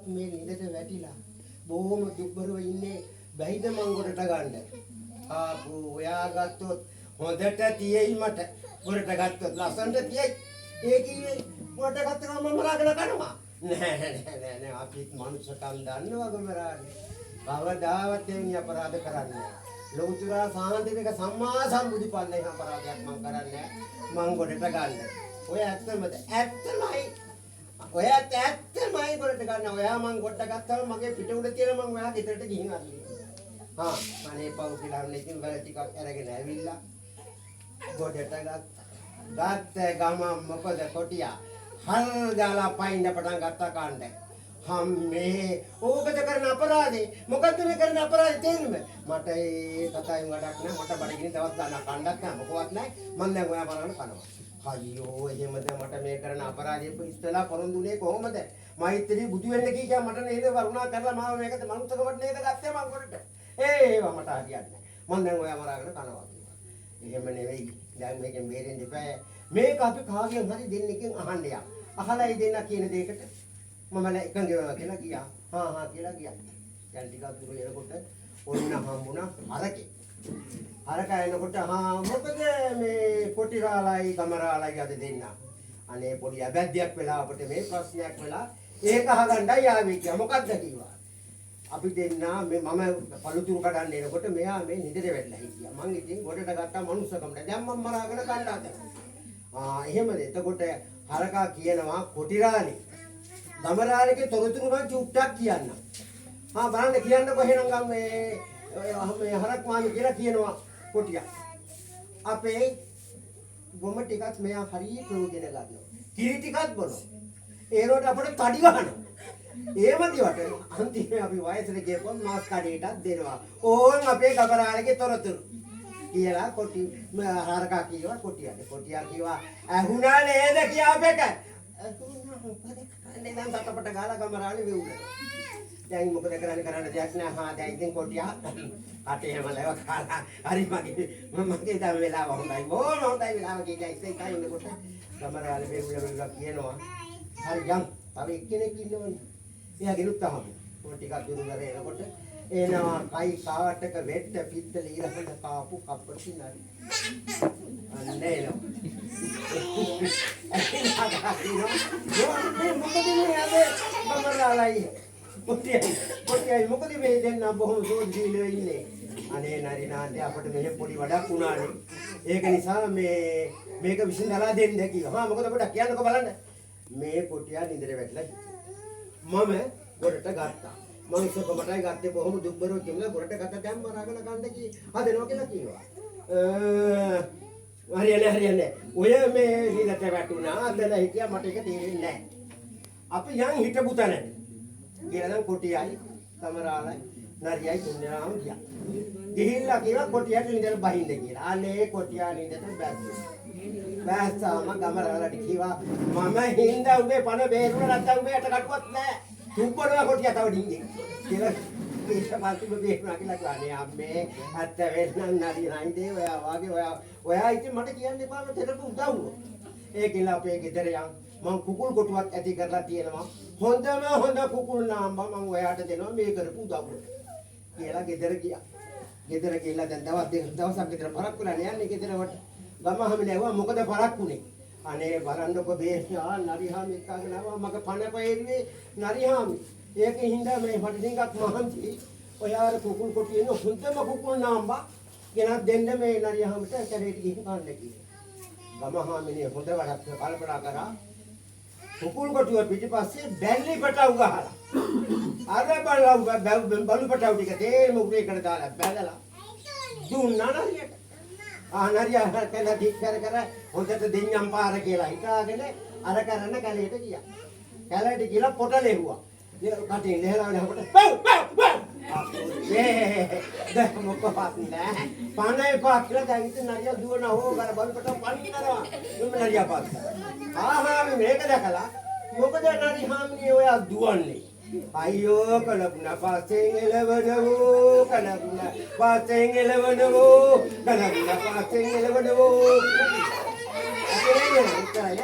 මේ නිදට වැටිලා බොහොම දුක්බරව ඉන්නේ. බැයිද මං ගොඩට ගන්න? ආපෝ ඔයා ගත්තොත් හොඳට තියෙයි මට. ගොඩට ගත්තොත් ලස්සනට තියෙයි. ඒ කිව්වේ ගොඩට ගත්ත ගමන් මම මරාගෙන කනවා. නෑ නෑ නෑ නෑ, අපිත් මනුස්සකම් දන්නවා ගමරානේ. කවදාවත් එවැනි අපරාධ කරන්නේ නෑ. ලෞතර සාන්තික සම්මා සම්බුදු පල්ලේ අපරාධයක් මං කරන්නේ නෑ. මං ගොඩට ගන්න. ඔය ඇත්තමද? ඇත්තමයි. ඔය ඇත්තමයි ගොඩට ගන්න. ඔයා මං ගොඩට ගත්තම මගේ පිට උඩ තියලා මං ඔයා ගෙදරට ගිහින් අරිනවා. හා අනේ පව් කියලා අන්න ඉතින් වැල ටිකක් අරගෙන ඇවිල්ලා ගොඩට ගත්තා. ගත්ත ගමන් මොකද කොටියා හල් ගාලා පයින්න පටන් ගත්තා කණ්ඩ. හම්මේ ඕකද කරන අපරාධේ? මොකද්ද මේ කරන අපරාධේ තේරුම? මට ඒ කතාවෙන් වැඩක් නෑ. මට බඩගිනි දවස් ගානක් කණ්ඩක් නෑ, මොකවත් නෑ. මං දැන් ඔයා බලන්න කනවා. අයියෝ එහෙමද මට මේ කරන අපරාධේ ඉස්සෙල්ලා පොරොන්දුනේ කොහොමද? මෛත්‍රී බුදු වෙන්න කී කියා මට නේද වරුණා කරලා මාව මේකද මනුස්සකමට නේද ගත්තේ මං ගොඩට. ඒ ඒවා මට හරියන්නේ නෑ. මං දැන් ඔයා මරාගෙන කනවා කිව්වා. එහෙම නෙවෙයි. දැන් මේකෙන් බේරෙන්න එපා. මේක අපි කාගෙන් හරි දෙන්නෙක්ගෙන් අහන්න යන්න. අහලා ඒ දෙන්න කියන දෙයකට මම එකඟ වෙනවා කියලා ගියා. හා හා කියලා ගියා. දැන් ටිකක් දුර එනකොට ඔන්න හම්බුණා හරකෙක්. හරකා එනකොට හා මොකද මේ කොටිරාලයි ගමරාලයි අද දෙන්න. අනේ පොඩි අබැද්දයක් වෙලා අපිට මේ ප්‍රශ්නයක් වෙලා ඒක අහගන්නයි ආවේ කිව්වා. මොකද්ද කිව්වා. අපි දෙන්නා මේ මම පළතුරු කඩන්න එනකොට මෙයා මේ නිදට වැටලා හිටියා. මං ඉතින් ගොඩට ගත්තා මනුස්සකමට. දැන් මං මරාගෙන කන්න හදනවා. ආ එහෙමද? එතකොට හරකා කියනවා කොටිරාලේ ගමරාලේ තොරතුරු මං චුට්ටක් කියන්න. හා බලන්න කියන්නකො එහෙනම් ගම් මේ මේ හරක් මාමි කියලා කියනවා කොටියා. අපේ ගොම ටිකක් මෙයා හරිය ප්‍රයෝජන ගන්නවා. කිරි ටිකක් බොනවා. ඒ රෝට අපිට තඩි ගහනවා. ඒම දිවට අන්තිමේ අපි වයසට ගියපුවම මාස් කඩේටත් දෙනවා. ඕන් අපේ ගමරාලේ තොරතුරු කියලා කොටි හරකා කිව්වා කොටියට. කොටියා කිව්වා ඇහුණා නේද කියාපෙක. ඇහුණා මොකද කරන්නේ දැන් තටපට ගාලා ගමරාලේ වෙවුලනවා. දැන් මොකද කරන්නේ කරන්න දෙයක් නෑ. හා දැන් ඉතින් කොටියා කටේම ලැව කාලා හරි මගේ මගේ දැන් වෙලාව හොඳයි. බොහොම හොඳයි වෙලාව කියලා ඉතින් කයි ඉන්නකොට ගමරාලේ වෙවුල වෙවුල කියනවා. හරි යන් තව එක්කෙනෙක් ඉන්නවනේ. එයාගෙනුත් අහමු. ඔය ටිකක් දුරු කර එනකොට එනවා කයි කාටක වෙට්ට පිත්තල ඊළඟ කාපු කප්පටි නරි. අන්න එනවා. මේ මොකද මේ අද ගමරාලයි කොටියයි කොටියයි මොකද මේ දෙන්න බොහොම සෝදිසිලව ඉන්නේ. අනේ නරි නාන්දේ අපිට මෙහෙම පොඩි වැඩක් වුණානේ. ඒක නිසා මේ මේක විසඳලා දෙන්න කිව්වා. හා මොකද පොඩක් කියන්නකෝ බලන්න. මේ කොටියා නින්දට වැටිලා හිටියා. මම ගොඩට ගත්තා. මනුස්සකමටයි ගත්තේ බොහොම දුක්බරව කියලා ගොඩට ගත්ත දැන් මරාගෙන කන්න කී හදනවා කියලා කිව්වා. හරියන්නේ හරියන්නේ. ඔය මේ නින්දට වැටුණා අදලා හිටියා මට ඒක තේරෙන්නේ නැහැ. අපි යන් හිටපු තැනට කියලා දැන් කොටියයි තමරාලයි නරියයි තුන්දෙනාම ගියා. ගිහිල්ලා කිව්වා කොටියට නින්දට බහින්න කියලා. අනේ කොටියා නින්දට බැස්සා. බැස්සාම ගමරාලට කිව්වා මම හින්දා උඹේ පණ බේරුණා නැත්තම් උඹේ යට කටුවත් නෑ. තුම්බනවා කොටියා තව ඩිංගේ කියලා ඊට පස්සේ උඹ බේරුණා කියලා කිව්වා. අනේ අම්මේ ඇත්ත වෙන්නම් නරි නයින්දේ ඔයා වාගේ ඔයා ඔයා ඉතින් මට කියන්න එපා මම තෙරපු උදව්ව. ඒකilla අපේ ගෙදර යන් මං කුකුල් කොටුවක් ඇති කරලා තියෙනවා. හොඳම හොඳ කුකුල් නාම්බා මං ඔයාට දෙනවා මේ කරපු උදව්ව කියලා ගෙදර ගියා. ගෙදර ගිහලා දැන් දවස් දෙක දවසක් විතර පරක්කු වෙලා යන්නේ ගෙදරවට. ගම හැමිනේ ඇහුවා මොකද පරක්කුනේ? අනේ බලන්නකො බේස්නා නරිහාමි එක්කගෙන ආවා මගේ පණ පෙරුවේ නරිහාමි. ඒකෙන් හින්දා මේ මට ටිකක් මහන්සි. ඔයා අර කුකුල් කොටුවේ ඉන්න හොඳම කුකුල් නාම්බා ගෙනත් දෙන්න මේ නරිහාමිට කැලේට ගිහින් කන්න කියලා. ගම හාමිනේ හොඳ වැඩක් කල්පනා කරා. කුකුල් කොටුව පිටිපස්සේ බැල්ලි පටව් ගහලා අර බලව බලු පටව් ටික තේම උරේකට දාලා බැදලා දුන්නා නරියට. ආ නරියා කැල දික් කර කර හොඳට දෙඤ්ඤම් පාර කියලා හිතාගෙන අර කරන කැලේට ගියා. කැලේට ගිහලා පොට ලෙහුවා. කටින් ලෙහලා ලෙහකොට පව් පව් පව්. අපේ දැන් මොකවත් නෑ. පණ එපා කියලා දැන් ඉතින් නරියා දුවන හෝ කර බලු පටව් පනිනවා. මෙන්න නරියා පාත්. ආහා මේක දැකලා මොකද නරි හාමිනේ ඔයා දුවන්නේ? අයියෝ කලබුණ පස්සෙන් එලවනවෝ කලබුණ පස්සෙන් එලවනවෝ කලබුණ පස්සෙන් එලවනවෝ. අපේ උත්තරය.